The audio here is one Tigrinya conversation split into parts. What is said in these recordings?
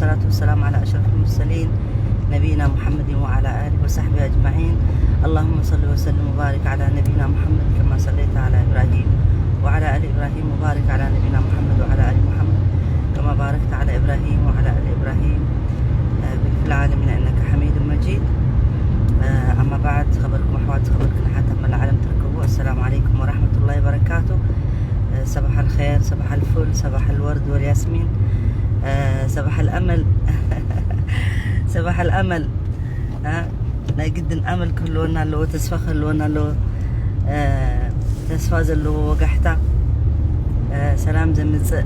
والصلاة والسلام على أشرف المرسلين نبينا محمد وعلى آله وصحبه أجمعين. اللهم صل وسلم وبارك على نبينا محمد كما صليت على إبراهيم وعلى آل إبراهيم وبارك على نبينا محمد وعلى آل محمد كما باركت على إبراهيم وعلى آل إبراهيم، آه، في العالمين إنك حميد مجيد. آه، أما بعد، خبركم أحوال خبركم حتى من العالم تركبوا. السلام عليكم ورحمة الله وبركاته. آه، صباح الخير، صباح الفل، صباح الورد والياسمين، آه، صباح الأمل. صباح الأمل. ها؟ ናይ ግድን ኣመል ክህልወና ኣለዎ፣ ተስፋ ክህልወና ኣለዎ። ተስፋ ዘለዎ ወጋሕታ፣ ሰላም ዘምፅእ፣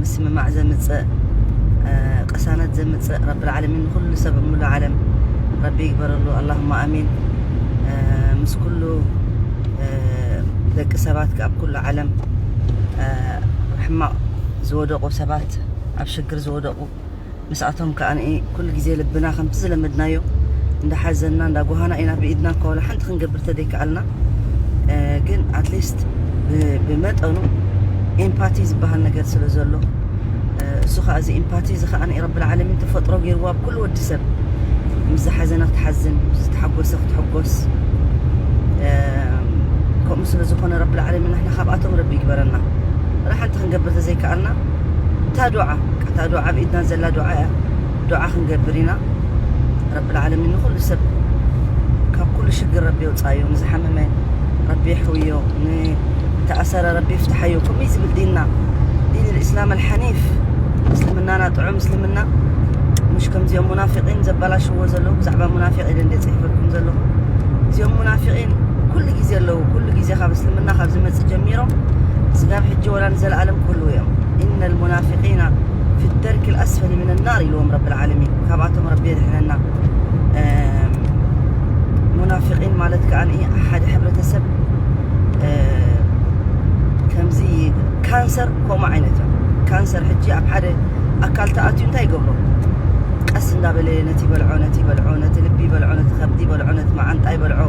ምስምማዕ ዘምፅእ፣ ቅሳነት ዘምፅእ ረቢ ልዓለሚን ንኩሉ ሰብ ሙሉ ዓለም ረቢ ይግበረሉ። ኣላሁማ ኣሚን። ምስ ኩሉ ደቂ ሰባት ኣብ ኩሉ ዓለም ሕማቕ ዝወደቑ ሰባት፣ ኣብ ሽግር ዝወደቑ ምስኣቶም ከኣ ኩሉ ግዜ ልብና ከምቲ ዝለመድናዮ እንዳሓዘንና እንዳጓሃና ኢና ብኢድና እኳ ወላ ሓንቲ ክንገብር ተደይከኣልና፣ ግን ኣትሊስት ብመጠኑ ኤምፓቲ ዝበሃል ነገር ስለ ዘሎ፣ እሱ ከዓ እዚ ኤምፓቲ እዚ ከዓ ረቢ ልዓለሚን ተፈጥሮ ገይርዎ ኣብ ኩሉ ወዲ ሰብ። ምስ ዝሓዘነ ክትሓዝን፣ ምስ ዝተሓጎሰ ክትሕጎስ፣ ከምኡ ስለ ዝኾነ ረቢ ልዓለሚን ንሕና ካብኣቶም ረቢ ይግበረና። ወላ ሓንቲ ክንገብር ተዘይከኣልና እታ ዱዓ፣ እታ ዱዓ ኣብ ኢድና ዘላ ዱዓ እያ። ዱዓ ክንገብር ኢና። ረቢ ልዓለሚን ንኩሉ ሰብ ካብ ኩሉ ሽግር ረቢ የውፃዮ። ንዝሓመመ ረቢ የሕውዮ፣ ንተኣሰረ ረቢ ይፍትሓዮ። ከምኡ እዩ ዝብል ዲንና፣ ዲን ልእስላም ኣልሓኒፍ። ምስልምናና ጥዑም ምስልምና፣ ምሽ ከምዚኦም ሙናፊቂን ዘበላሽዎ ዘለዉ። ብዛዕባ ሙናፊቅ ኢለ እንደ ፅሒፈልኩም ዘለኹ፣ እዚኦም ሙናፊቂን ኩሉ ግዜ ኣለዉ። ኩሉ ግዜ ካብ እስልምና ካብ ዝመፅእ ጀሚሮም ስጋብ ሕጂ ወላ ንዘለኣለም ክህልዉ እዮም። ኢነ ልሙናፊቂና ፊ ደርክ ልኣስፈሊ ምን ናር ኢልዎም ረቢ ልዓለሚን። ካብኣቶም ረቢ የድሕነና። ሙናፊቂን ማለት ከዓ ሓደ ሕብረተሰብ ከምዚ ካንሰር ከምኡ ዓይነት እዮም። ካንሰር ሕጂ ኣብ ሓደ ኣካል ተኣትዩ እንታይ ይገብሮ? ቀስ እንዳበለ ነቲ በልዖ፣ ነቲ በልዖ፣ ነቲ ልቢ በልዖ፣ ነቲ ከብዲ በልዖ፣ ነቲ መዓንጣ ይበልዖ።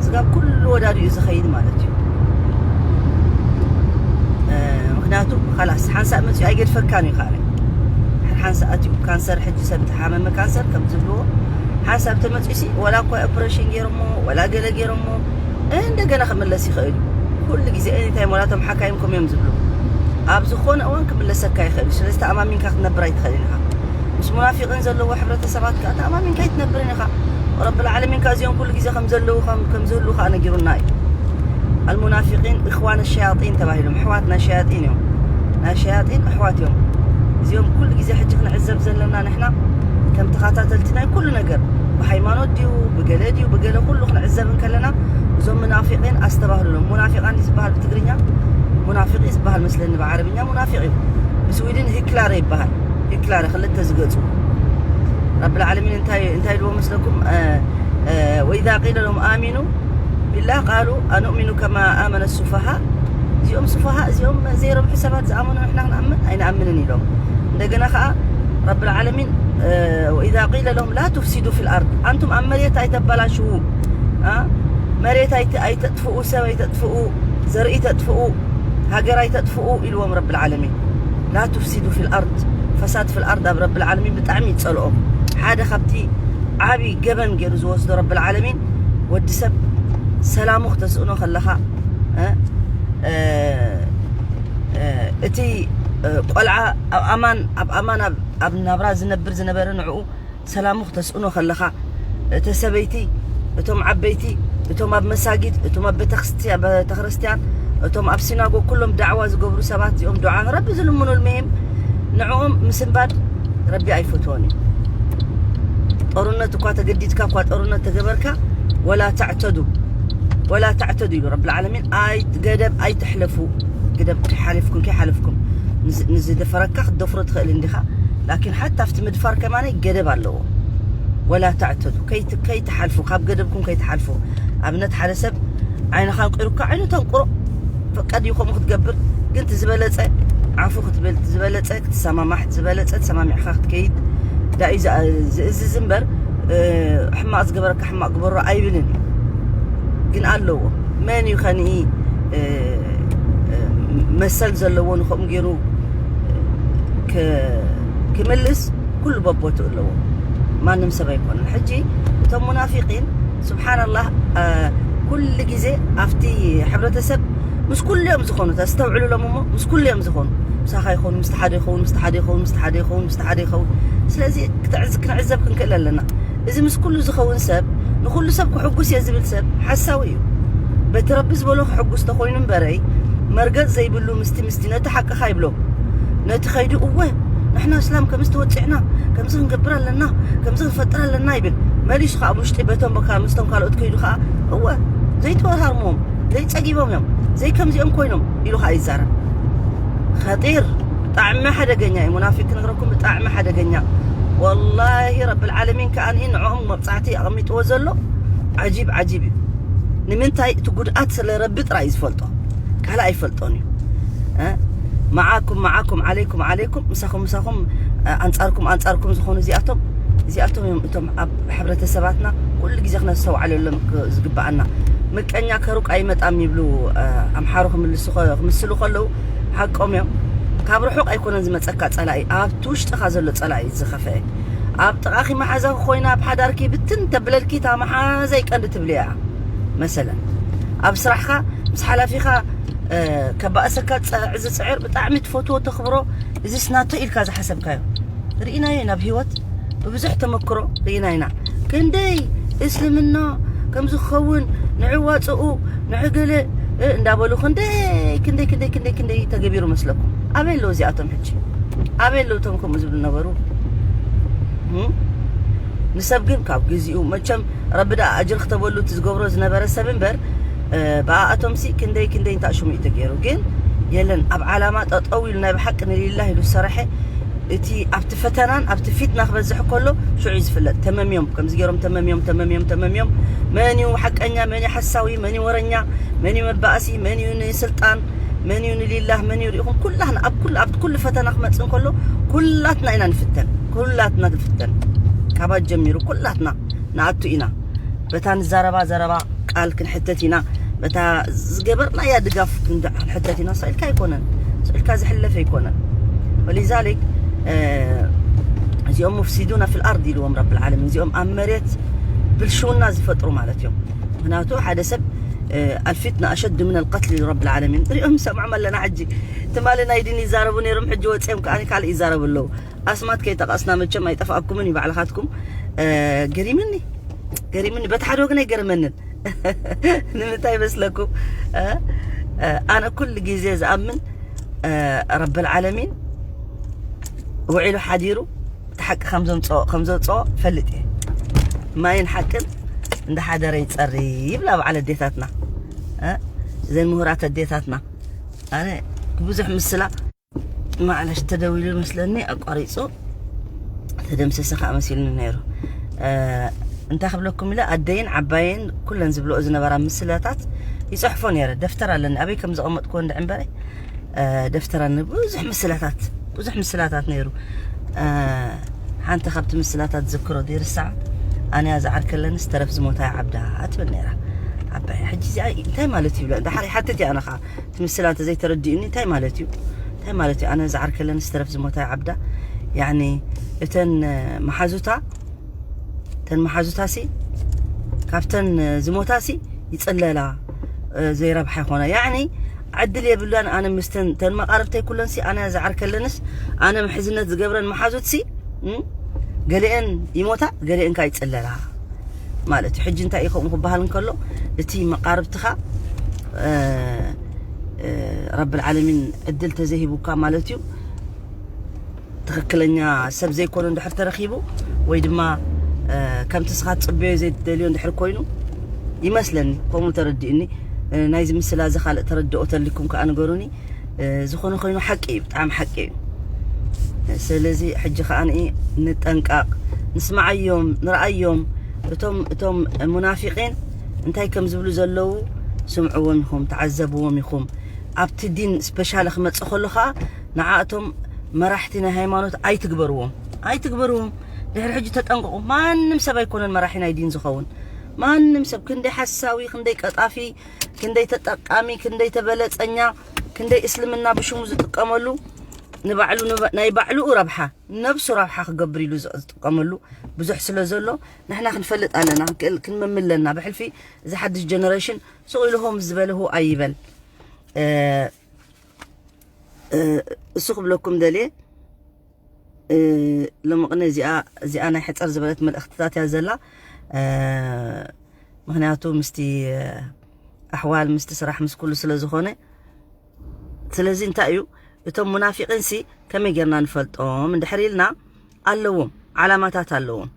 ስጋብ ኩሉ ወዳዲኡ ዝኸይድ ማለት እዩ። ምክንያቱ ኻላስ ሓንሳእ መፅኡ ኣይገድፈካን እዩ። ካለ ሓንሳእ ኣትዩ ካንሰር፣ ሕጂ ሰብ ተሓመመ ካንሰር ከም ዝብልዎ ሓንሳብ ተመፅኡ ሲ ወላ እኳ ኦፕሬሽን ገይሮሞ ወላ ገለ ገይሮሞ እንደገና ክምለስ ይኽእል እዩ። ኩሉ ግዜ ኤኒታይም ወላቶም ሓካይም ከም እዮም ዝብሉ ኣብ ዝኾነ እዋን ክምለሰካ ይኽእል እዩ። ስለዚ ተኣማሚንካ ክትነብር ኣይትኽእልን ኢኻ። ምስ ሙናፊቅን ዘለዎ ሕብረተሰባት ከዓ ተኣማሚንካ ኣይትነብርን ኢኻ። ረቢ ልዓለሚን ከዓ እዚኦም ኩሉ ግዜ ከም ዘለዉ ከም ዝህሉ ከዓ ነጊሩና እዩ። ኣልሙናፊቂን እኽዋን ሸያጢን ተባሂሎም፣ ኣሕዋት ናይ ሸያጢን እዮም። ናይ ሸያጢን ኣሕዋት እዮም። እዚኦም ኩሉ ግዜ ሕጂ ክንዕዘብ ዘለና ንሕና ከም ተኸታተልቲ ናይ ኩሉ ነገር፣ ብሃይማኖት ድዩ ብገለ ድዩ ብገለ ኩሉ ክንዕዘብ እንከለና እዞም ሙናፊቂን ኣስተባህሉሎም። ሙናፊቃን ዝበሃል ብትግርኛ ሙናፊቅ ዝበሃል መስለኒ፣ ብዓረብኛ ሙናፊቅ እዩ። ብስዊድን ሂክላረ ይበሃል። ሂክላረ ክልተ ዝገጹ ረቢ ልዓለሚን እንታይ እንታይ ኢልዎ መስለኩም? ወኢዛ ቂለ ሎም ኣሚኑ ቢላህ ቃሉ ኣኑእሚኑ ከማ ኣመነ ሱፋሃ። እዚኦም ሱፋሃ፣ እዚኦም ዘይረብሑ ሰባት ዝኣመኑ ንሕና ክንኣምን ኣይንኣምንን ኢሎም። እንደገና ከዓ ረቢ ልዓለሚን ወኢዛ ቂለ ሎም ላ ቱፍሲዱ ፊ ልኣርድ፣ ኣንቱም ኣብ መሬት ኣይተበላሽዉ፣ መሬት ኣይተጥፍኡ፣ ሰብ ኣይተጥፍኡ፣ ዘርኢ ተጥፍኡ፣ ሃገር ኣይተጥፍኡ ኢልዎም ረቢ ልዓለሚን። ላ ቱፍሲዱ ፊ ልኣርድ፣ ፈሳድ ፊ ልኣርድ ኣብ ረቢ ልዓለሚን ብጣዕሚ ይፀልኦ። ሓደ ካብቲ ዓብዪ ገበን ገይሩ ዝወስዶ ረቢ ልዓለሚን ወዲ ሰብ ሰላሙ ክተስእኖ ከለኻ እቲ ቆልዓ ኣብ ኣማን ኣብ ኣማን ኣብ ናብራ ዝነብር ዝነበረ ንዕኡ ሰላሙ ክተስእኖ ከለኻ፣ እተ ሰበይቲ፣ እቶም ዓበይቲ፣ እቶም ኣብ መሳጊድ፣ እቶም ኣብ ቤተክርስትያን፣ እቶም ኣብ ሲናጎግ ኩሎም ዳዕዋ ዝገብሩ ሰባት እዚኦም ዱዓ ንረቢ ዝልምኑ ልምሂም ንዕኦም ምስንባድ ረቢ ኣይፈትዎን እዩ። ጦርነት እኳ ተገዲድካ እኳ ጦርነት ተገበርካ ወላ ተዕተዱ ወላ ተዕተዱ ኢሉ ረቢ ልዓለሚን። ኣይ ገደብ ኣይትሕለፉ። ገደብ ሓሊፍኩም ከይሓለፍኩም ንዝደፈረካ ክትደፍሮ ትኽእል እንዲኻ። ላኪን ሓታ ኣብቲ ምድፋር ከማነይ ገደብ ኣለዎ። ወላ ተዕተዱ፣ ከይትሓልፉ፣ ካብ ገደብኩም ከይትሓልፉ። ኣብነት ሓደ ሰብ ዓይንኻ ኣንቂሩካ ዓይኑ ተንቁሮ፣ ፈቃድ እዩ ከምኡ ክትገብር። ግን እቲ ዝበለፀ ዓፉ ክትብል፣ እቲ ዝበለፀ ክትሰማማሕ፣ እቲ ዝበለፀ ተሰማሚዕካ ክትከይድ ዳዩ ዝእዝዝ እምበር ሕማቕ ዝገበረካ ሕማቕ ግበሮ ኣይብልን እዩ። ግን ኣለዎ። መን እዩ ከንኢ መሰል ዘለዎ ንኸምኡ ገይሩ ክምልስ ኩሉ በቦቱ ኣለዎ። ማንም ሰብ ኣይኮነን። ሕጂ እቶም ሙናፊቂን ስብሓንላህ ኩሉ ግዜ ኣብቲ ሕብረተሰብ ምስ ኩሉ እዮም ዝኾኑ። ኣስተውዕሉሎም እሞ ምስ ኩሉ እዮም ዝኾኑ። ምሳኻ ይኸውን፣ ምስቲ ሓደ ይኸውን፣ ምስቲ ሓደ ይኸውን፣ ምስቲ ሓደ ይኸውን፣ ምስቲ ሓደ ይኸውን። ስለዚ ክትዕዝ- ክንዕዘብ ክንክእል ኣለና። እዚ ምስ ኩሉ ዝኸውን ሰብ፣ ንኹሉ ሰብ ክሕጉስ እየ ዝብል ሰብ ሓሳዊ እዩ። በቲ ረቢ ዝበሎ ክሕጉስ ተኾይኑ እምበረይ፣ መርገጽ ዘይብሉ ምስቲ ምስቲ ነቲ ሓቅኻ ይብሎ። ነቲ ከይዱ እወ ንሕና እስላም ከምዚ ተወጺዕና ከምዚ ክንገብር ኣለና ከምዚ ክንፈጥር ኣለና ይብል። መሊሱ ከዓ ውሽጢ በቶም በካ ምስቶም ካልኦት ከይዱ ከዓ እወ ዘይተወራርምዎም ዘይጸጊቦም እዮም ዘይከምዚኦም ኮይኖም ኢሉ ከዓ ይዛረብ። ኸጢር ብጣዕሚ ሓደገኛ እዩ። ሙናፊቅ ክነግረኩም ብጣዕሚ ሓደገኛ። ወላሂ ረብል ዓለሚን ከኣ ንዕኦም መቕጻዕቲ ኣቐሚጥዎ ዘሎ ዓጂብ ዓጂብ እዩ። ንምንታይ እቲ ጉድኣት ስለ ረቢ ጥራይ እዩ ዝፈልጦ፣ ካልእ ኣይፈልጦን እዩ። እ? መዓኩም መዓኩም ዓለይኩም ዓለይኩም ምሳኹም ምሳኹም እ፣ ኣንጻርኩም ኣንጻርኩም ዝኾኑ እዚኣቶም እዚኣቶም እዮም እቶም ኣብ ሕብረተሰባትና ኩሉ ግዜ ክነስተውዓለሎም ክ- ዝግብኣና። ምቀኛ ከሩቅ ኣይመጣም ይብሉ እ፣ ኣምሓሩ ክምልሱ ከ- ክምስሉ ከለዉ ሓቆም እዮም። ካብ ርሑቕ ኣይኮነን ዝመጸካ ጸላኢ፣ ኣብቲ ውሽጥኻ ዘሎ ጸላኢ እዩ ዝኸፍአ። ኣብ ጥቓኺ መሓዛኺ ኮይና ኣብ ሓዳርኪ ብትን ተብለልኪ እታ መሓዘይ ቀንዲ ትብልያ እያ። መሰለን ኣብ ስራሕኻ ምስ ሓላፊኻ እ፣ ከባእሰካ ዝጸ- ዝጽዕር ብጣዕሚ ትፈትዎ ተኽብሮ እዚስ ናቶ ኢልካ ዝሓሰብካዮ ርኢናዮ ኢና። ኣብ ህይወት ብብዙሕ ተመክሮ ርኢና ኢና። ክንደይ እስልምና ከም ዝኸውን ንዕዋፅኡ ንዕገለ እ፣ እንዳበሉ ክንደይ ክንደይ ክንደይ ክንደይ ክንደይ ተገቢሩ መስለኩም? ኣበይ ኣለዉ እዚኣቶም ሕጂ? ኣበይ ኣለዉ እቶም ከምኡ ዝብሉ ነበሩ? እም? ንሰብ ግን ካብ ግዚኡ መቸም ረቢ ደኣ ኣጅር ክተበሉ እቲ ዝገብሮ ዝነበረ ሰብ እምበር እ፣ ብኣኣቶም ሲ ክንደይ ክንደይ እንታ ሽሙ እዩ ተገይሩ። ግን የለን ኣብ ዓላማ ጠጠው ኢሉ ናይ ብሓቂ ንሊላህ ኢሉ ዝሰረሐ እቲ ኣብቲ ፈተናን ኣብቲ ፊትና ክበዝሕ ከሎ ሽዑ እዩ ዝፍለጥ። ተመምዮም ከምዚ ገይሮም ተመምዮም ተመምዮም ተመምዮም መን እዩ ሓቀኛ መን እዩ ሓሳዊ መን እዩ ወረኛ መን እዩ መባእሲ መን እዩ ንስልጣን መን እዩ ንሊላህ መን እዩ ሪኢኹም ኩላትና ኣብ ኩሉ ኣብቲ ኩሉ ፈተና ክመፅእ እንከሎ ኩላትና ኢና ንፍተን ኩላትና ንፍተን ካባት ጀሚሩ ኩላትና ንኣቱ ኢና በታ ንዛረባ ዘረባ ቃል ክንሕተት ኢና በታ ዝገበርናያ ድጋፍ ክንድ- ክንሕተት ኢና ስዕልካ ኣይኮነን ስዕልካ ዝሕለፍ ኣይኮነን ወሊዛሊክ እ፣ እዚኦም ሙፍሲዱና ፊል ኣርድ ኢልዎም ረብል ዓለሚን እዚኦም ኣብ መሬት ብልሽውና ዝፈጥሩ ማለት እዮም ምክንያቱ ሓደ ሰብ እ፣ ኣልፊትና ኣሸድ ምን ኣልቀትል ኢሉ ረብል ዓለሚን ንሪኦም ንሰምዖም ኣለና ሕጂ ትማሊ ናይ ዲን ይዛረቡ ነይሮም ሕጂ ወፂኦም ከዓ ካልእ ይዛረቡ ኣለዉ ኣስማት ከይጠቐስና መቸም ኣይጠፍኣኩምን እዩ ባዕልኻትኩም እ፣ ገሪምኒ ገሪምኒ በቲ ሓደ ወገን ኣይገርመንን ንምንታይ ይመስለኩም እ፣ እ፣ ኣነ ኩሉ ግዜ ዝኣምን እ፣ ረብል ዓለሚን ውዒሉ ሓዲሩ እቲ ሓቂ ከም ዘምፅኦ ከም ዘውፅኦ ፈልጥ እየ ማይን ሓቅን እንዳሓደረ ይፀሪ ይብላ በዓል ኣዴታትና እ፣ እዘን ምሁራት ኣዴታትና ኣነ ብዙሕ ምስላ ማዕለሽ ተደዊሉ መስለኒ ኣቋሪፁ ተደምሰሰ ከዓ መሲልኒ ነይሩ እ፣ እንታይ ክብለኩም ኢለ ኣደይን ዓባየን ኩለን ዝብልኦ ዝነበራ ምስላታት ይፅሕፎ ነይረ ደፍተር ኣለኒ ኣበይ ከም ዘቐመጥኩዎ እንድዒ እምበረ እ፣ ደፍተር ኣለኒ ብዙሕ ምስላታት ብዙሕ ምስላታት ነይሩ እ፣ ሓንቲ ካብቲ ምስላታት ዝክሮ ዘይርሳዕ ኣነያ ዝዓርከለንስ ተረፍ ዝሞታ ዓብዳ ትብል ነይራ ዓባየ ሕጂ እዚኣ እንታይ ማለት እዩ ይብላ ድሓር ይሓትት እየ ኣነ ከዓ እቲ ምስላ እንተዘይተረዲኡኒ እንታይ ማለት እዩ እንታይ ማለት እዩ ኣነ ዝዓርከለን ዝተረፍ ዝሞታ ዓብዳ ያኒ እተን መሓዙታ እተን መሓዙታ ሲ ካብተን ዝሞታ ሲ ይፅለላ እ፣ ዘይረብሓ ይኾና ያኒ ዕድል የብላን ኣነ ምስተን ተን መቃርብተይ ኩለን ሲ ኣነ ዝዓርከለንስ ኣነ ምሕዝነት ዝገብረን መሓዙት ሲ እም፣ ገሊአን ይሞታ ገሊአን ካ ይፅለላ ማለት እዩ ሕጂ እንታይ እዩ ከምኡ ክበሃል እንከሎ እቲ መቃርብትኻ እ፣ እ፣ ረብል ዓለሚን ዕድል ተዘይሂቡካ ማለት እዩ ትኽክለኛ ሰብ ዘይኮነ እንድሕር ተረኺቡ ወይ ድማ እ፣ ከምቲ ስኻ ትፅበዮ ዘይትደልዮ እንድሕር ኮይኑ ይመስለኒ ከምኡ ተረዲእኒ እ፣ ናይዚ ምስላ እዚ ካልእ ተረድኦ ተልኩም ከዓ ንገሩኒ እ፣ ዝኾነ ኮይኑ ሓቂ እዩ ብጣዕሚ ሓቂ እዩ ስለዚ ሕጂ ከዓ ንኢ ንጠንቃቕ ንስማዓዮም ንረኣዮም እቶም እቶም ሙናፊቂን እንታይ ከም ዝብሉ ዘለዉ ስምዕዎም ኢኹም ተዓዘብዎም ኢኹም ኣብቲ ዲን ስፔሻሊ ክመፅእ ከሎ ከዓ ንዓእቶም መራሕቲ ናይ ሃይማኖት ኣይትግበርዎም ኣይትግበርዎም ድሕሪ ሕጂ ተጠንቀቑ ማንም ሰብ ኣይኮነን መራሒ ናይ ዲን ዝኸውን ማንም ሰብ ክንደይ ሓሳዊ ክንደይ ቀጣፊ ክንደይ ተጠቃሚ ክንደይ ተበለፀኛ ክንደይ እስልምና ብሽሙ ዝጥቀመሉ ንባዕሉ ናይ ባዕልኡ ረብሓ፣ ነብሱ ረብሓ ክገብር ኢሉ ዝጥቀመሉ ብዙሕ ስለ ዘሎ፣ ንሕና ክንፈልጥ ኣለና፣ ክንምለና። ብሕልፊ እዚ ሓድሽ ጀነሬሽን ስቕ ኢሉ ሆም ዝበለሁ ኣይበል። እሱ ክብለኩም ደልየ። ሎምቕነ እዚኣ እዚኣ ናይ ሕፅር ዝበለት መልእኽትታት እያ ዘላ። ምክንያቱ ምስቲ ኣሕዋል ምስቲ ስራሕ ምስ ኩሉ ስለ ዝኾነ፣ ስለዚ እንታይ እዩ፣ እቶም ሙናፊቂን ሲ ከመይ ጌርና ንፈልጦም እንድሕር ኢልና፣ ኣለዎም፣ ዓላማታት ኣለዎም።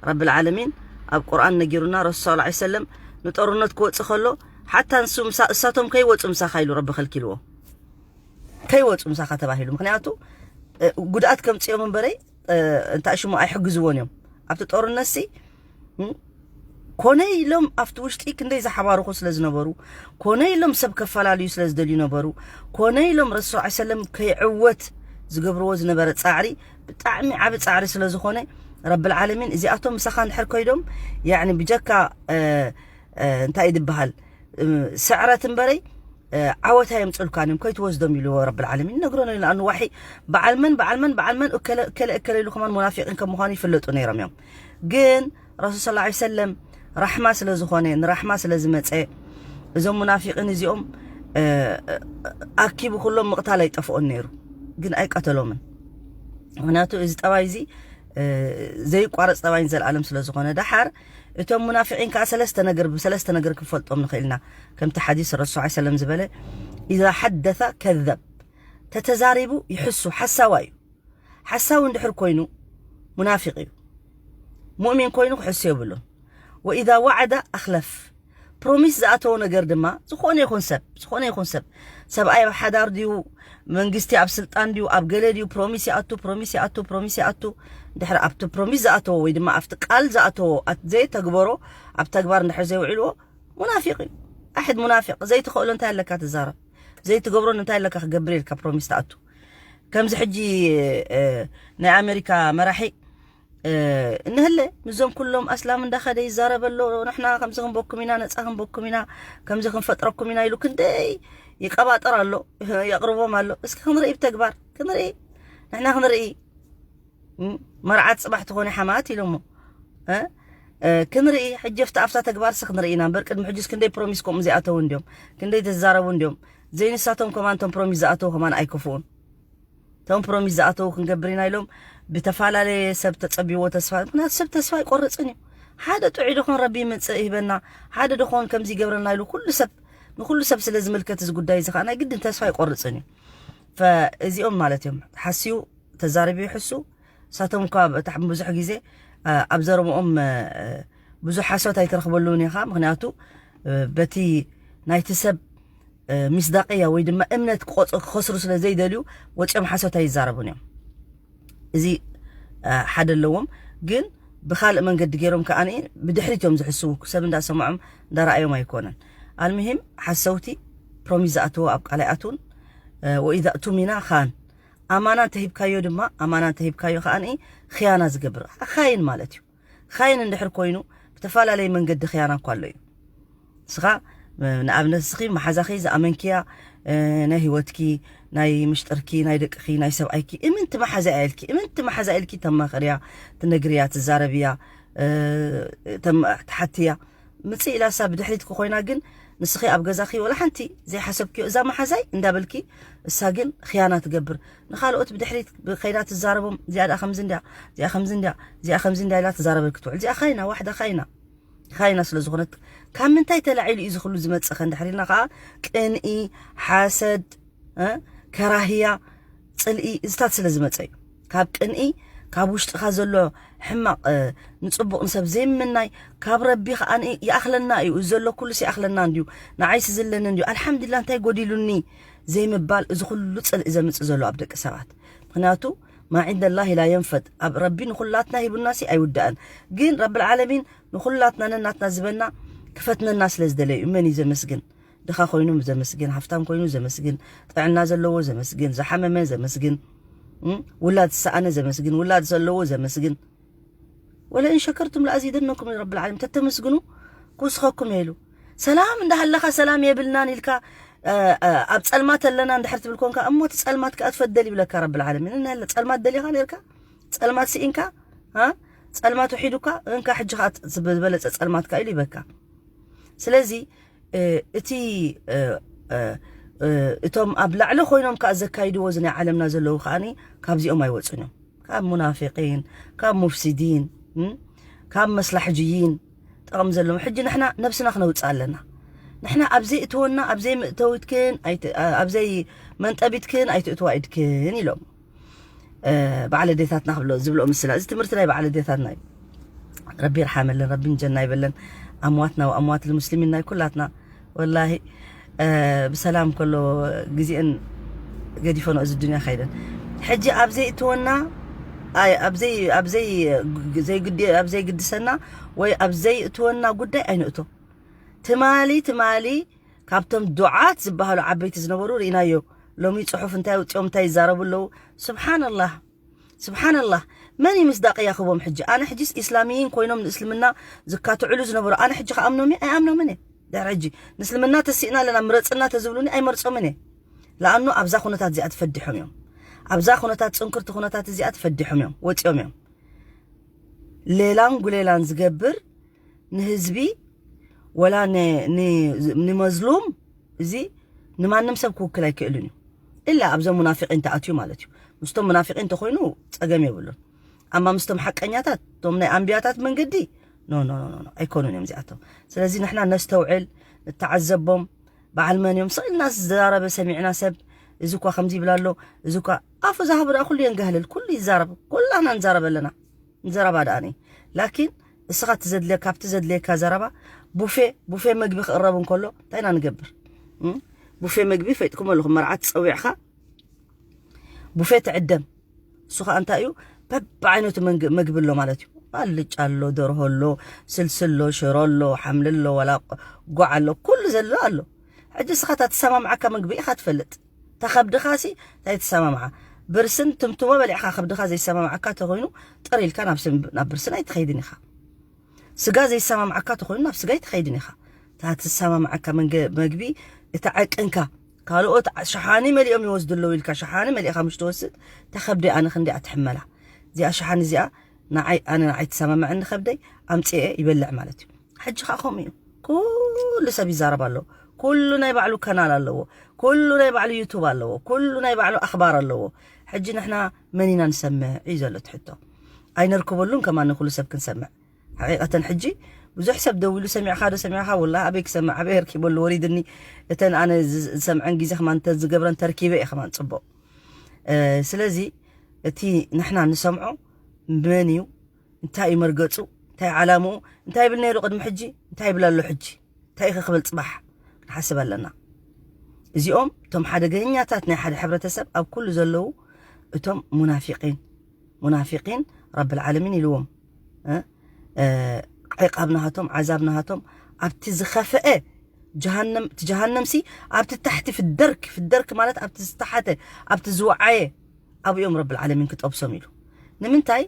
ረብል ዓለሚን ኣብ ቁርኣን ነጊሩና፣ ረሱል ሰለላሁ ዐለይሂ ወሰለም ንጦርነት ክወጽእ ከሎ፣ ሓታ ንሱ ምሳ-፣ እሳቶም ከይወጹ ምሳኻ ኢሉ ረቢ ከልኪልዎ። ከይወጹ ምሳኻ ተባሂሉ። ምክንያቱ፣ እ፣ ጉድኣት ከምጽኦም እምበረይ፣ እ፣ እንታይ ሽሙ ኣይሕግዝዎን እዮም። ኣብቲ ጦርነት ሲ፣ እ፣ ኮነ ኢሎም ኣብቲ ውሽጢ ክንደይ ዝሓባርኹ ስለ ዝነበሩ፣ ኮነ ኢሎም ሰብ ከፈላልዩ ስለ ዝደልዩ ነበሩ፣ ኮነ ኢሎም ረሱል ሰለላሁ ዐለይሂ ወሰለም ከይዕወት ዝገብርዎ ዝነበረ ጻዕሪ ብጣዕሚ ዓቢ ጻዕሪ ስለ ዝኾነ፣ ረብል ዓለሚን እዚኣቶም ምሳኻ እንድሕር ኮይዶም፣ ያዕኒ ብጀካ፣ እ፣ እ፣ እንታይ እዩ ዝበሃል፣ እ፣ ስዕረት እምበረይ፣ እ፣ ዓወት ኣየምጽኡልካን እዮም፣ ከይትወስዶም ኢልዎ ረብል ዓለሚን። ነግሮ ነው ይላሉ። ዋሒ በዓል መን፣ በዓል መን፣ በዓል መን፣ እከለ፣ እከለ፣ እከለ ኢሉ ከማን ሙናፊቂን ከም ምዃኑ ይፍለጡ ነይሮም እዮም። ግን ረሱል ሰለላሁ ዐለይሂ ወሰለም ራሕማ ስለ ዝኾነ፣ ንራሕማ ስለ ዝመጸ፣ እዞም ሙናፊቂን እዚኦም፣ እ፣ ኣኪቡ ኩሎም ምቕታል ኣይጠፍኦን ነይሩ። ግን ኣይቀተሎምን። ምክንያቱ እዚ ጠባይ እዚ፣ እ፣ ዘይቋረጽ ጠባይን ዘልኣለም ስለ ዝኾነ። ደሓር እቶም ሙናፊቂን ከኣ ሰለስተ ነገር፣ ብሰለስተ ነገር ክንፈልጦም ንኽእል ኢና። ከምቲ ሓዲስ ረሱል ሰለላሁ ዐለይሂ ወሰለም ዝበለ፣ "ኢዛ ሐደሰ ከዘብ"፣ ተተዛሪቡ ይሕሱ፣ ሓሳዋ እዩ። ሓሳዊ እንድሕር ኮይኑ ሙናፊቅ እዩ። ሙእሚን ኮይኑ ክሕሱ የብሉን። "ወኢዛ ወዐደ ኣኽለፍ"፣ ፕሮሚስ ዝኣተዎ ነገር ድማ፣ ዝኾነ ይኹን ሰብ፣ ዝኾነ ይኹን ሰብ፣ ሰብኣይ ኣብ ሓዳር ድዩ፣ መንግስቲ ኣብ ስልጣን ድዩ፣ ኣብ ገለ ድዩ፣ ፕሮሚስ ይኣቱ፣ ፕሮሚስ ይኣቱ፣ ፕሮሚስ ይኣቱ። እንድሕር ኣብቲ ፕሮሚስ ዝኣተዎ ወይ ድማ ኣብቲ ቃል ዝኣተዎ ኣት-፣ ዘይተግበሮ፣ ኣብ ተግባር እንድሕር ዘይውዕልዎ፣ ሙናፊቅ እዩ። ኣሕድ ሙናፊቅ። ዘይትኽእሎ እንታይ ኣለካ ትዛረብ? ዘይትገብሮ እንታይ ኣለካ ክገብር ኢልካ ፕሮሚስ ትኣቱ? ከምዚ ሕጂ፣ እ፣ ናይ ኣሜሪካ መራሒ፣ እ፣ እንህለ ምስዞም ኩሎም ኣስላም እንዳኸደ ይዛረብ ኣሎ። "ንሕና ከምዚ ክንበኩም ኢና፣ ነፃ ክንበኩም ኢና፣ ከምዚ ክንፈጥረኩም ኢና" ኢሉ ክንደይ ይቀባጠር ኣሎ፣ የቕርቦም ኣሎ። እስኪ ክንርኢ ብተግባር፣ ክንርኢ፣ ንሕና ክንርኢ። እም፣ መርዓት ጽባሕ ትኾኒ ሓማት ኢሎሞ። እ? እ፣ ክንርኢ፣ ሕጂ ኣብታ፣ ኣብታ ተግባርሲ ክንርኢ ኢና እምበር፣ ቅድሚ ሕጂስ ክንደይ ፕሮሚስ ከምኡ ዘይኣተዉ እንድዮም፣ ክንደይ ተዛረቡ እንድዮም። ዘይንሳቶም ከማን እቶም ፕሮሚስ ዝኣተዉ ከማን ኣይከፍኡን። እቶም ፕሮሚስ ዝኣተዉ ክንገብር ኢና ኢሎም ብተፈላለየ ሰብ ተጸቢዎ ተስፋ፣ ምክንያቱ ሰብ ተስፋ ኣይቆርጽን እዩ። ሓደ ጥዑይ ደኾን ረቢ ይምጽእ ይህበና፣ ሓደ ደኾን ከምዚ ይገብረና ኢሉ ኩሉ ሰብ፣ ንኩሉ ሰብ ስለ ዝምልከት እዚ ጉዳይ እዚ ከኣ ናይ ግድን ተስፋ ኣይቆርጽን እዩ። ፈ-፣ እዚኦም ማለት እዮም። ሓስዩ ተዛሪቡ ይሕሱ። ንሳቶም እኳ በታ-፣ ብዙሕ ግዜ፣ እ፣ ኣብ ዘረብኦም፣ እ፣ ብዙሕ ሓሶት ኣይትረኽበሉን ኢኻ። ምክንያቱ፣ እ፣ በቲ ናይቲ ሰብ፣ እ፣ ሚስዳቅያ ወይ ድማ እምነት ክቆጽ-፣ ክኸስሩ ስለ ዘይደልዩ ወጺኦም ሓሶት ኣይዛረቡን እዮም። እዚ፣ እ፣ ሓደ ኣለዎም። ግን ብኻልእ መንገዲ ገይሮም ከኣ ብድሕሪት እዮም ዝሕስዉ። ሰብ እንዳሰምዖም እንዳረኣዮም ኣይኮነን። ኣልምሂም ሓሰውቲ ፕሮሚስ ዝኣትዎ ኣብ ቃል ኣይኣትዉን። እ፣ ወኢዛ እቱሚና ኻን ኣማና እንተሂብካዮ ድማ፣ ኣማና እንተሂብካዮ ከኣ ኽያና ዝገብር ኻይን ማለት እዩ። ኻይን እንድሕር ኮይኑ ብተፈላለየ መንገዲ ኽያና እኳ ኣሎ እዩ። ንስኻ፣ ንኣብነት ንስኺ መሓዛኺ ዝኣመንክያ፣ እ፣ ናይ ህይወትኪ፣ ናይ ምሽጥርኪ፣ ናይ ደቅኺ፣ ናይ ሰብኣይኪ እምንቲ መሓዛ እያ ኢልኪ፣ እምንቲ መሓዛ ኢልኪ ተማኽርያ፣ ትነግርያ፣ ትዛረብያ፣ እ፣ ተም-፣ ትሓትያ። ምጽእ ኢላ እሳ ብድሕሪትኪ ኮይና ግን ንስኺ ኣብ ገዛኺ ወላ ሓንቲ ዘይሓሰብክዮ እዛ መሓዛይ እንዳበልኪ እሳ ግን ኽያና ትገብር። ንኻልኦት ብድሕሪት ከይዳ ትዛረቦም፣ "እዚኣ ደኣ ከምዚ እንድያ፣ እዚኣ ከምዚ እንድያ፣ እዚኣ ከምዚ እንድያ" ኢላ ትዛረበልኪ ትውዕል። እዚኣ ኻይና፣ ዋሕዳ ኻይና። ኻይና ስለ ዝኾነት፣ ካብ ምንታይ ተላዒሉ እዩ እዚ ኩሉ ዝመጽእ ከ እንድሕር ኢልና ከኣ፣ ቅንኢ፣ ሓሰድ፣ እ፣ ከራህያ፣ ጽልኢ፣ እዚታት ስለ ዝመጸ እዩ። ካብ ቅንኢ፣ ካብ ውሽጥኻ ዘሎ ሕማቕ፣ እ፣ ንጽቡቕ ንሰብ ዘይምምናይ፣ ካብ ረቢ ከኣ ን-፣ ይኣኽለና እዩ። እዚ ዘሎ ኩሉስ ይኣኽለና እንድዩ፣ ንዓይስ ዝለኒ እንድዩ፣ ኣልሓምዱሊላህ እንታይ ጎዲሉኒ ዘይምባል፣ እዚ ኩሉ ጽልኢ ዘምጽእ ዘሎ ኣብ ደቂ ሰባት። ምኽንያቱ፣ "ማ ዒንደላሂ ላ የንፈድ"፣ ኣብ ረቢ ንኹላትና ሂቡናሲ ኣይውዳእን። ግን ረብል ዓለሚን ንኹላትና ነናትና ዝበና ክፈትነና ስለ ዝደለዩ እዩ። መን እዩ ዘመስግን? ድኻ ኮይኑ ዘመስግን፣ ሃፍታም ኮይኑ ዘመስግን፣ ጥዕና ዘለዎ ዘመስግን፣ ዝሓመመ ዘመስግን፣ እም፣ ውላድ ዝሰኣነ ዘመስግን፣ ውላድ ዘለዎ ዘመስግን። "ወለኢን ሸከርቱም ለኣዚደነኩም" ኢሉ ረብል ዓለሚን። ተተመስግኑ ክውስኸኩም እየ ኢሉ። ሰላም እንዳሃለኻ ሰላም የብልናን ኢልካ፣ ኣብ ጸልማት ኣለና እንድሕር ትብል ኮንካ፣ እሞ እቲ ጸልማት ከኣ ትፈደል ይብለካ ረብል ዓለሚን። እና ያለ ጸልማት ደሊኻ ነርካ፣ ጸልማት ስኢንካ፣ ጸልማት ውሒዱካ፣ እንካ ሕጂ ከኣ ዝበለጸ ጸልማትካ ኢሉ ይበካ። ስለዚ እቲ እቶም ኣብ ላዕሊ ኮይኖም ከኣ ዘካይድዎ እዚ ናይ ዓለምና ዘለዉ ከኣኒ ካብዚኦም ኣይወፁን እዮም። ካብ ሙናፊቂን፣ ካብ ሙፍሲዲን፣ ካብ መስላሕጅይን ጠቕሚ ዘለዎም። ሕጂ ንሕና ነብስና ክነውፅእ ኣለና። ንሕና ኣብዘይ እትወና፣ ኣብዘይ ምእተዊትክን ኣብዘይ መንጠቢትክን ኣይትእትዋ ኢድክን ኢሎም። በዓል ኣዴታትና ክብሎ ዝብሎ ምስላ፣ እዚ ትምህርቲ ናይ በዓል ኣዴታትና እዩ። ረቢ ይርሓመለን፣ ረቢ ንጀና ይበለን። ኣምዋትና ወኣምዋት ልሙስሊሚን ናይ ኩላትና ወላሂ ብሰላም ከሎ ግዜን ገዲፈኖ እዚ ዱንያ ከይደን። ሕጂ ኣብዘይ እትወና ኣብዘይ ዘይግድሰና ወይ ኣብዘይ እትወና ጉዳይ ኣይንእቶ። ትማሊ ትማሊ ካብቶም ዱዓት ዝበሃሉ ዓበይቲ ዝነበሩ ርኢናዮ። ሎሚ ፅሑፍ እንታይ ውፅኦም እንታይ ይዛረቡ ኣለዉ። ስብሓንላህ። ስብሓንላህ። መን እዩ ምስዳቅያ ክቦም? ሕጂ ኣነ ሕጂስ ኢስላሚይን ኮይኖም ንእስልምና ዝካትዕሉ ዝነበሩ ኣነ ሕጂ ከኣምኖም እየ ኣይኣምኖምን እየ። ድሕሪ ሕጂ ንእስልምና ተሲእና ኣለና ምረፅና ተዝብሉኒ ኣይመርፆምን እየ። ለኣኑ ኣብዛ ኩነታት እዚኣ ተፈዲሖም እዮም። ኣብዛ ኩነታት ፅንክርቲ ኩነታት እዚኣ ተፈዲሖም እዮም ወፂኦም እዮም። ሌላን ጉሌላን ዝገብር ንህዝቢ ወላ ንመዝሉም እዚ ንማንም ሰብ ክውክል ኣይክእልን እዩ። ኢላ ኣብዞም ሙናፊቂን ተኣትዩ ማለት እዩ። ምስቶም ሙናፊቂን እንተኮይኑ ፀገም የብሉን። ኣማ ምስቶም ሓቀኛታት እቶም ናይ ኣንቢያታት መንገዲ ኖ ኖ ኖ ኣይኮኑን እዮም እዚኣቶም። ስለዚ ንሕና ነስተውዕል፣ ንተዓዘቦም። በዓል መን እዮም ስቕ ኢልና ዝዛረበ ሰሚዕና ሰብ እዚ እኳ ከምዚ ይብላ ኣሎ፣ እዚ እኳ ኣፉ ዝሃቡ ደኣ ኩሉ የንጋህልል፣ ኩሉ ይዛረብ፣ ኩላና ንዛረብ ኣለና። ዘረባ ደኣ ነይ ላኪን እስኻ ትዘድልየካ ኣብቲ ዘድልየካ ዘረባ ቡፌ ቡፌ መግቢ ክቕረብ እንከሎ እንታይ ኢና ንገብር? ቡፌ መግቢ ፈይጥኩም ኣለኹም። መርዓት ጸዊዕኻ ቡፌ ትዕደም። እሱ ኸኣ እንታይ እዩ? በብዓይነቱ መግቢ ኣሎ ማለት እዩ። ኣልጫ ኣሎ፣ ደርሆ ኣሎ፣ ስልሲ ኣሎ፣ ሽሮ ኣሎ፣ ሓምሊ ኣሎ፣ ዋላ ጓዕ ኣሎ፣ ኩሉ ዘሎ ኣሎ። ሕጂ እስኻ እታ ትሰማምዓካ መግቢ ኢኻ ትፈልጥ። ተኸብድኻ ሲ እንታይ ትሰማምዓ? ብርስን ትምትሞ በሊዕካ ከብድኻ ዘይሰማምዓካ ተኾይኑ ጥር ኢልካ ናብ ብርስን ኣይትኸይድን ኢኻ። ስጋ ዘይሰማምዓካ ተኾይኑ ናብ ስጋ ኣይትኸይድን ኢኻ። እታ ትሰማምዓካ መግቢ እታ ዓቅንካ ካልኦት ሸሓኒ መሊኦም ይወስዱ ኣለዉ ኢልካ ሸሓኒ መሊእኻ ምሽ ትወስድ ተኸብደ ኣነ ክንዲ ኣትሕመላ እዚኣ ሸሓኒ እዚኣ ንዓይ ኣነ ንዓይ ትሰማምዐኒ ከብደይ ኣምፅኤ ይበልዕ ማለት እዩ። ሕጂ ከዓ ከምኡ እዩ። ኩሉ ሰብ ይዛረብ ኣሎ። ኩሉ ናይ ባዕሉ ከናል ኣለዎ። ኩሉ ናይ ባዕሉ ዩቱብ ኣለዎ። ኩሉ ናይ ባዕሉ ኣኽባር ኣለዎ። ሕጂ ንሕና መን ኢና ንሰምዕ እዩ ዘሎ እቲ ሕቶ። ኣይነርክበሉን ከማን ንኩሉ ሰብ ክንሰምዕ ሓቂቀተን ሕጂ ብዙሕ ሰብ ደዊሉ ሰሚዕካ ዶ ሰሚዕካ ወላ ኣበይ ክሰምዕ ኣበይ ኣርኪበሉ ወሪድኒ። እተን ኣነ ዝሰምዐን ግዜ ከማን እተን ዝገብረን ተርኪበ እየ ከማን ፅቡቅ። ስለዚ እቲ ንሕና ንሰምዖ መን እዩ እንታይ እዩ መርገፁ እንታይ ዓላምኡ እንታይ ይብል ነይሩ ቅድሚ ሕጂ እንታይ ይብል ኣሎ ሕጂ እንታይ ኢኸ ክብል ፅባሕ ክንሓስብ ኣለና። እዚኦም እቶም ሓደገኛታት ናይ ሓደ ሕብረተሰብ ኣብ ኩሉ ዘለዉ እቶም ሙናፊቂን ሙናፊቂን ረብል ዓለሚን ኢልዎም። ዕቃብ ናሃቶም ዓዛብ ናሃቶም ኣብቲ ዝኸፈአ ጀሃነም እቲ ጀሃነምሲ ኣብቲ ታሕቲ ፍደርክ ፍደርክ ማለት ኣብቲ ዝተሓተ ኣብቲ ዝወዓየ ኣብኡ እዮም ረብል ዓለሚን ክጠብሶም ኢሉ። ንምንታይ?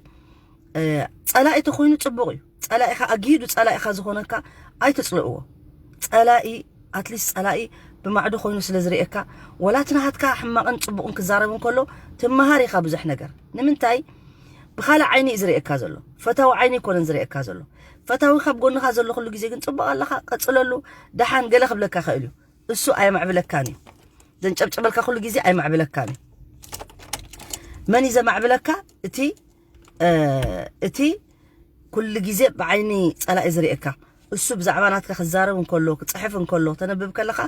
ጸላኢ ተኾይኑ ጽቡቕ እዩ። ጸላኢኻ ኣግሂዱ ጸላኢኻ ዝኾነካ ኣይትጽልእዎ። ጸላኢ ኣትሊስት ጸላኢ ብማዕዶ ኮይኑ ስለ ዝርእየካ ወላ እቲ ናሃትካ ሕማቕን ጽቡቕን ክዛረብ እንከሎ ትመሃር ኢኻ ብዙሕ ነገር። ንምንታይ? ብኻልእ ዓይኒ እዩ ዝርእየካ ዘሎ። ፈታዊ ዓይኒ ኣይኮነን ዝርእየካ ዘሎ። ፈታዊ ካብ ጎንኻ ዘሎ ኩሉ ግዜ ግን ጽቡቕ ኣለኻ ቀጽለሉ ደሓን ገለ ክብለካ ይኽእል እዩ። እሱ ኣየማዕብለካን እዩ። ዘንጨብጨበልካ ኩሉ ግዜ ኣይማዕብለካን እዩ። መን እዩ ዘማዕብለካ? እቲ እቲ ኩሉ ግዜ ብዓይኒ ጸላኢ ዝርእየካ እሱ ብዛዕባ ናትካ ክዛረብ እንከሎ ክጽሕፍ እንከሎ ክተነብብ ከለኻ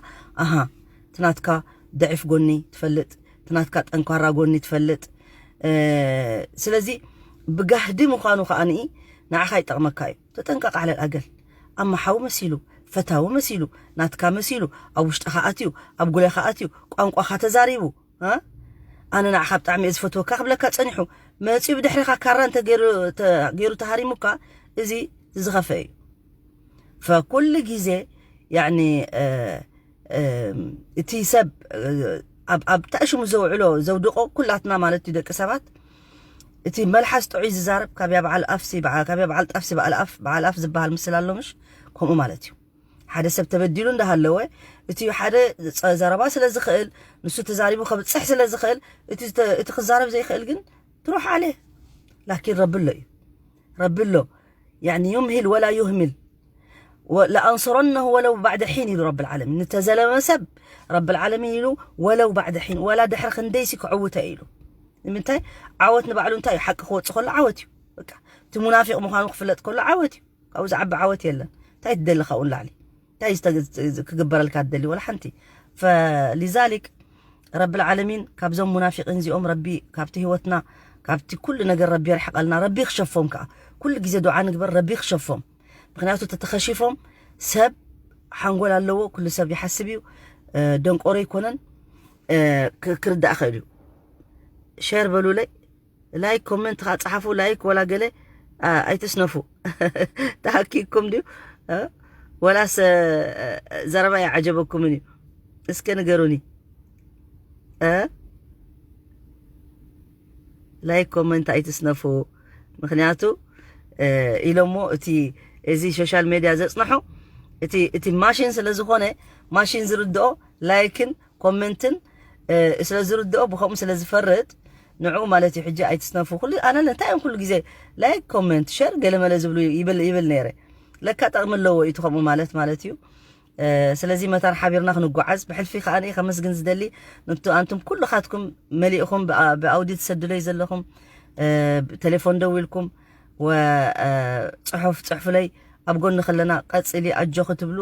ኣሃ እቲ ናትካ ደዒፍ ጎኒ ትፈልጥ እቲ ናትካ ጠንኳራ ጎኒ ትፈልጥ። ስለዚ ብጋህዲ ምዃኑ ከኣ ንኢ ንዓኻ ይጠቕመካ እዩ። ተጠንቀቕ ዓለል ኣገል ኣማ ሓው መሲሉ ፈታዊ መሲሉ ናትካ መሲሉ ኣብ ውሽጥኻ ኣትዩ ኣብ ጉለኻ ኣትዩ ቋንቋኻ ተዛሪቡ ኣነ ንዓኻ ብጣዕሚ እየ ዝፈትወካ ክብለካ ጸኒሑ መጺኡ ብድሕሪኻ ካራ እንተ ገይሩ ተሃሪሙካ እዚ ዝኸፈ እዩ። ፈኩሉ ግዜ ያኒ እቲ ሰብ ኣብ ታእሽሙ ዘውዕሎ ዘውድቆ ኩላትና ማለት እዩ ደቂ ሰባት እቲ መልሓስ ጥዑይ ዝዛረብ ካብያ በዓል ኣፍሲ ካብያ በዓል ጣፍሲ በዓል ኣፍ ዝበሃል ምስል ኣሎ ምሽ ከምኡ ማለት እዩ። ሓደ ሰብ ተበዲሉ እንዳሃለወ፣ እቲ ሓደ ዘረባ ስለ ዝኽእል፣ ንሱ ተዛሪቡ ከብፅሕ ስለ ዝኽእል፣ እቲ ክዛረብ ዘይኽእል ግን ትሩሕ ኣለ። ላኪን ረቢ ኣሎ እዩ። ረቢ ኣሎ። يعني يمهل ولا يهمل، لأنصرنه ولو بعد حين ኢሉ ረብል ዓለሚን። ንተዘለመ ሰብ ረብል ዓለሚን ኢሉ ወለው ባዕደ ሒን፣ ወላ ድሕሪ ክንደይሲ ክዕውተ ኢሉ። ንምንታይ? ዓወት ንባዕሉ እንታይ እዩ? ሓቂ ክወፅ ከሎ ዓወት እዩ። በቃ እቲ ሙናፊቅ ምዃኑ ክፍለጥ ከሎ ዓወት እዩ። ካብኡ ዝዓቢ ዓወት የለን። እንታይ ትደሊ ካብኡ ንላዕሊ? እንታይ ክግበረልካ ትደሊ? ወላ ሓንቲ። ፈሊዛሊክ ረብል ዓለሚን ካብዞም ሙናፊቂን እዚኦም ረቢ ካብቲ ህይወትና ካብቲ ኩሉ ነገር ረቢ የርሕቀልና። ረቢ ክሸፎም ከዓ ኩሉ ግዜ ዱዓ ንግበር፣ ረቢ ክሸፎም። ምክንያቱ ተተኸሺፎም ሰብ ሓንጎል ኣለዎ፣ ኩሉ ሰብ ይሓስብ እዩ። ደንቆሮ ይኮነን፣ ክርዳእ ኽእል እዩ። ሸር በሉለይ። ላይክ ኮመንት ከዓ ፀሓፉ። ላይክ ወላ ገለ ኣይትስነፉ። ተሃኪኩም ድዩ ወላስ ዘረባ ይዓጀበኩምን እዩ? እስከ ንገሩኒ። ላይክ ኮመንት ኣይትስነፉ። ምክንያቱ ኢሎሞ እቲ እዚ ሶሻል ሜድያ ዘፅንሖ እቲ ማሽን ስለዝኮነ፣ ማሽን ዝርድኦ ላይክን ኮመንትን ስለ ዝርድኦ፣ ብከምኡ ስለ ዝፈርድ ንዕኡ ማለት እዩ። ሕጂ ኣይትስነፉ። ኩሉ ኣነ እንታይ እዮም ኩሉ ግዜ ላይክ ኮመንት ሸር ገለመለ ዝብሉ ይብል ይብል ነይረ። ለካ ጠቕሚ ኣለዎ እዩ ከምኡ ማለት ማለት እዩ። ስለዚ መታን ሓቢርና ክንጓዓዝ ብሕልፊ ከዓ ከመስግን ዝደሊ ነቱ ኣንቱም ኩልኻትኩም መሊእኹም ብኣውዲ ትሰድለይ ዘለኹም፣ ቴሌፎን ደው ኢልኩም ወፅሑፍ ፅሕፉለይ፣ ኣብ ጎኒ ከለና ቀፅሊ ኣጆኺ ትብሉ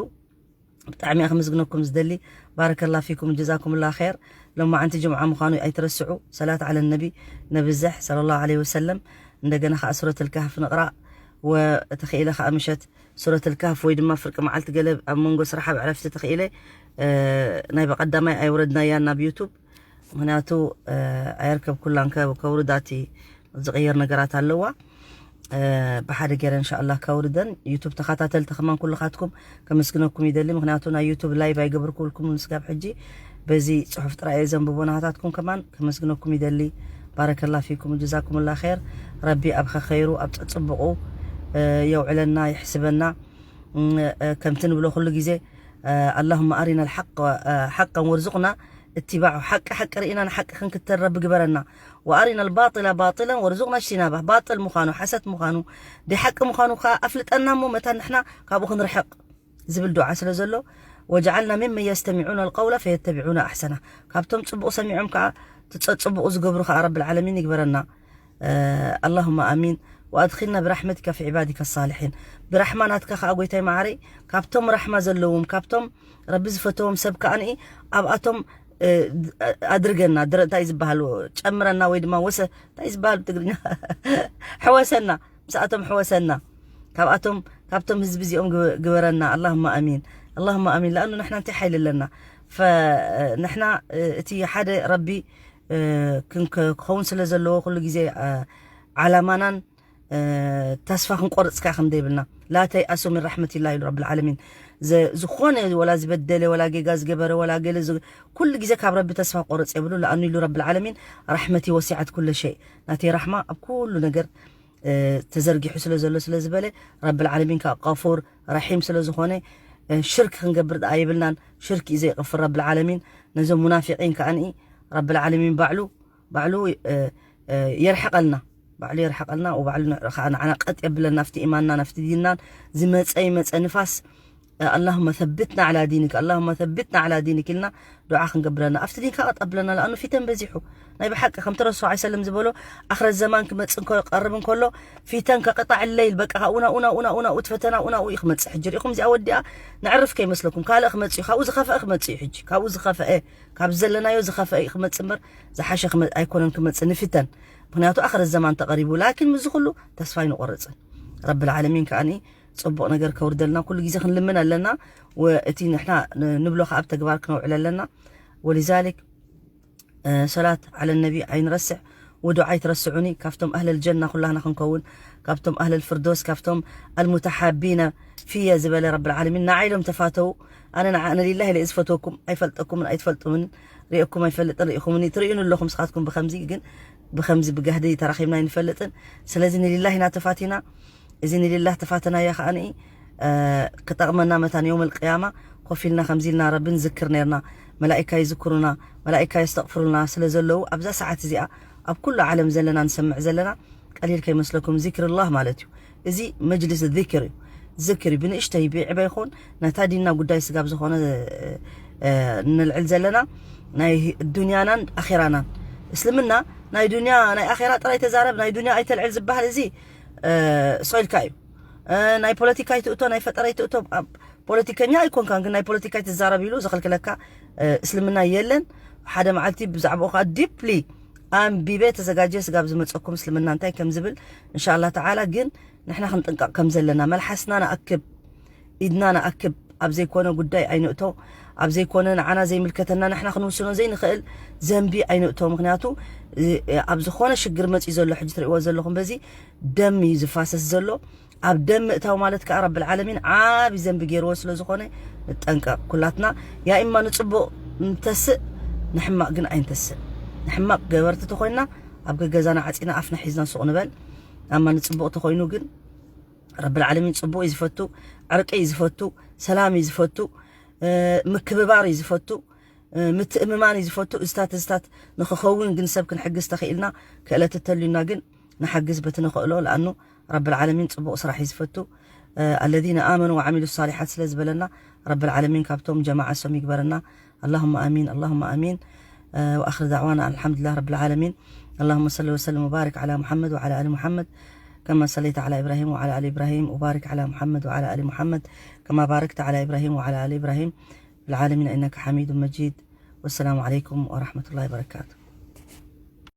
ብጣዕሚ እየ ክምዝግነኩም ዝደሊ። ባረከላ ፊኩም ጀዛኩም ላ ር። ሎማዓንቲ ጅምዓ ምዃኑ ኣይትረስዑ። ሰላት ዓለ ነቢ ነብዝሕ ሰለላሁ ዐለይሂ ወሰለም። እንደገና ከዓ ሱረት ልካህፍ ንቕራእ። ወተኽኢለ ከዓ ምሸት ሱረት ልካህፍ ወይ ድማ ፍርቂ መዓልቲ ገለ ኣብ መንጎ ስራሕ ኣብ ዕረፍቲ ተኽኢለ ናይ በቐዳማይ ኣይወረድናያ ናብ ዩቱብ። ምክንያቱ ኣየርከብ ኩላን ከውርዳቲ ዝቕየር ነገራት ኣለዋ። ብሓደ ገይረ እንሻላ ከውርደን። ዩቱብ ተኸታተልቲ ከማን ኩልኻትኩም ከመስግነኩም ይደሊ። ምክንያቱ ናይ ዩቱብ ላይቭ ኣይገብርኩልኩም ንስጋብ ሕጂ በዚ ፅሑፍ ጥራይ እየ ዘንብቦ ናሃታትኩም ከማን ከመስግነኩም ይደሊ። ባረከላ ፊኩም ጀዛኩምላ ር። ረቢ ኣብ ኸይሩ ኣብ ፅቡቁ የውዕለና ይሕስበና። ከምቲ ንብሎ ኩሉ ግዜ ኣላሁመ ኣሪና ሓቀን ወርዙቅና እትባዑ፣ ሓቂ ሓቂ ርኢና ንሓቂ ክንክተል ረቢ ግበረና። ወኣሪና ልባጢላ ባጢለን ወርዙቅና እጅትናባ። ባጥል ምዃኑ ሓሰት ምዃኑ ደይ ሓቂ ምዃኑ ከዓ ኣፍልጠና እሞ መታን ንሕና ካብኡ ክንርሕቕ ዝብል ዱዓ ስለ ዘሎ ወጀዓልና ምመን የስተሚዑና ልቀውላ ፈየተቢዑና ኣሕሰና። ካብቶም ፅቡቕ ሰሚዖም ከዓ ፅቡቕ ዝገብሩ ከዓ ረብል ዓለሚን ይግበረና። ኣላሁማ ኣሚን። ወኣድኪልና ብራሕመቲካ ፊ ዒባዲካ ሳልሒን። ብራሕማ ናትካ ከዓ ጎይታይ መዓረይ ካብቶም ራሕማ ዘለዎም ካብቶም ረቢ ዝፈተዎም ሰብ ከዓ ንኢ ኣብኣቶም ኣድርገና እንታይ ዝበሃል ጨምረና ወይ ድማ ወሰ እንታይ ዝበሃል ብትግርኛ ሕወሰና ምስኣቶም ሕወሰና። ካብኣቶም ካብቶም ህዝቢ እዚኦም ግበረና ኣላሁማ ኣሚን። ኣላሁማ ኣሚን ለኣኑ ንሕና እንታይ ሓይሊ ኣለና? ንሕና እቲ ሓደ ረቢ ክኸውን ስለ ዘለዎ ኩሉ ግዜ ዓላማናን ተስፋ ክንቆርፅ ከዓ ከም ዘይብልና። ላ ተይኣሱ ምን ራሕመቲላ ኢሉ ረብል ዓለሚን። ዝኾነ ወላ ዝበደለ ወላ ጌጋ ዝገበረ ወላ ገለ ኩሉ ግዜ ካብ ረቢ ተስፋ ቆርፅ የብሉ ለኣኑ ኢሉ ረብል ዓለሚን ራሕመቲ ወሲዓት ኩለ ሸይ። ናተይ ራሕማ ኣብ ኩሉ ነገር ተዘርጊሑ ስለ ዘሎ ስለ ዝበለ ረብል ዓለሚን ከዓ ቀፉር ረሒም ስለ ዝኾነ ሽርክ ክንገብር ደኣ የብልናን። ሽርክ እዩ ዘይቕፍር ረብል ዓለሚን። ነዞም ሙናፊቂን ከዓ ንኢ ረብል ዓለሚን ባዕሉ ባዕሉ የርሕቐልና ባዕሉ የርሕቐልና ወባዕሉ ከዓ ንዓና ቀጥ የብለና ናፍቲ ኢማንና ናፍቲ ዲንናን ዝመፀ ይመፀ ንፋስ ኣላሁመ ሰብትና ዓላ ዲኒክ ኣላሁመ ሰብትና ዓላ ዲኒክ ኢልና ዱዓ ክንገብረና ኣብቲ ዲንካ ቀጥ ኣብለና ለኣኑ ፊተን በዚሑ ናይ ብሓቂ ከምቲ ረሱል ዓ ሰለም ዝበሎ ኣኽረት ዘማን ክመፅእ እንከሎ ቀርብ እንከሎ ፊተን ከቅጣዕ ለይል በቃ ካብኡ ናብኡ ናብኡ ናብኡ ናብኡ ትፈተና ናብኡ ናብኡ እዩ ክመፅእ ሕጂ ሪኢኹም እዚኣ ወዲኣ ንዕርፍ ከይመስለኩም ካልእ ክመፅእ እዩ ካብኡ ዝኸፍአ ክመፅእ እዩ ሕጂ ካብኡ ዝኸፍአ ካብ ዘለናዮ ዝኸፍአ እዩ ክመፅእ እምበር ዝሓሸ ኣይኮነን ክመፅእ ንፊተን ምክንያቱ ኣኽረት ዘማን ተቐሪቡ ላኪን ምዚ ኩሉ ተስፋ ኣይንቆርፅን ረብል ዓለሚን ከዓኒ ፅቡቕ ነገር ከውርደልና ኩሉ ግዜ ክንልምን ኣለና ወእቲ ንሕና ንብሎ ከዓ ኣብ ተግባር ክነውዕል ኣለና ወሊዛሊክ ሰላት ዓለ ነቢ ኣይንረስዕ ወዱዓ ኣይትረስዑኒ ካብቶም ኣህለል ጀና ኩላህና ክንከውን ካብቶም ኣህለል ፍርዶስ ካብቶም ኣልሙተሓቢነ ፊየ ዝበለ ረብል ዓለሚን ንዓይ ኢሎም ተፋተው ኣነ ንዓ ንሊላህ ኢለ ዝፈትወኩም ኣይፈልጠኩምን ኣይትፈልጡምን ሪእኩም ኣይፈልጥን ሪእኹምኒ ትርእዩን ኣለኹም ስኻትኩም ብከምዚ ግን ብከምዚ ብጋህዲ ተራኺብና ኣይንፈልጥን ስለዚ ንሊላህ ኢና ተፋቲና እዚ ንሊላህ ተፋተናያ ከዓኒ ክጠቕመና መታን የውመል ቅያማ ኮፍ ኢልና ከምዚ ኢልና ረቢ ንዝክር ነርና። መላኢካ ይዝክሩና፣ መላኢካ የስተቕፍሩልና ስለ ዘለዉ ኣብዛ ሰዓት እዚኣ ኣብ ኩሉ ዓለም ዘለና ንሰምዕ ዘለና ቀሊል ከይመስለኩም ዚክርላህ ማለት እዩ። እዚ መጅልስ ዚክር እዩ። ዝክር እዩ ብንእሽተይ ብዕበ ይኹን ነታ ዲንና ጉዳይ ስጋብ ዝኾነ ንልዕል ዘለና ናይ ዱንያናን ኣኼራናን። እስልምና ናይ ዱንያ ናይ ኣኼራ ጥራይ ተዛረብ ናይ ዱንያ ኣይተልዕል ዝበሃል እዚ ሶይልካ እዩ። ናይ ፖለቲካ ኣይትእቶ ናይ ፈጠራ ኣይትእቶ። ፖለቲከኛ ኣይኮንካን ግን ናይ ፖለቲካ ኣይትዛረብ ኢሉ ዘኸልክለካ እስልምና የለን። ሓደ መዓልቲ ብዛዕባኡ ከዓ ዲፕሊ ኣንቢበ ተዘጋጀ ስጋብ ዝመፀኩም እስልምና እንታይ ከም ዝብል እንሻላ ተዓላ። ግን ንሕና ክንጥንቀቕ ከም ዘለና መልሓስና ንኣክብ፣ ኢድና ንኣክብ፣ ኣብ ዘይኮነ ጉዳይ ኣይንእቶ፣ ኣብ ዘይኮነ ንዓና ዘይምልከተና ንሕና ክንውስኖ ዘይንኽእል ዘንቢ ኣይንእቶ። ምክንያቱ ኣብ ዝኾነ ሽግር መፂኡ ዘሎ ሕጂ ትርእዎ ዘለኹም በዚ ደም እዩ ዝፋሰስ ዘሎ። ኣብ ደም ምእታው ማለት ከዓ ረብል ዓለሚን ዓቢ ዘንቢ ገይርዎ ስለ ዝኾነ ንጠንቀቕ ኩላትና። ያ ኢማ ንጽቡቕ ንተስእ ንሕማቕ ግን ኣይንተስእ። ንሕማቕ ገበርቲ ተኾይንና ኣብ ገገዛና ዓጺና ኣፍና ሒዝና ሱቕ ንበል። ኣማ ንጽቡቕ ተኾይኑ ግን ረብል ዓለሚን ጽቡቕ እዩ ዝፈቱ፣ ዕርቂ እዩ ዝፈቱ፣ ሰላም እዩ ዝፈቱ፣ ምክብባር እዩ ዝፈቱ፣ ምትእምማን እዩ ዝፈቱ። እዝታት እዝታት ንክኸውን ግን ሰብ ክንሕግዝ ተኽኢልና ክእለት እተልዩና ግን ንሓግዝ በቲ ንኽእሎ። ለኣኑ ረብል ዓለሚን ጽቡቕ ስራሕ እዩ ዝፈቱ። الذين آمنوا وعملوا الصالحات ስለ ዝበለና ረብል ዓለሚን ካብቶም ጀማዓ ሶም ይግበረና። اللهم آمين اللهم آمين. وآخر دعوانا الحمد لله رب العالمين. اللهم صل وسلم وبارك على محمد وعلى آل محمد كما صليت على إبراهيم وعلى آل إبراهيم وبارك على محمد وعلى آل محمد كما باركت على إبراهيم وعلى آل إبراهيم في العالمين إنك حميد مجيد. والسلام عليكم ورحمة الله وبركاته.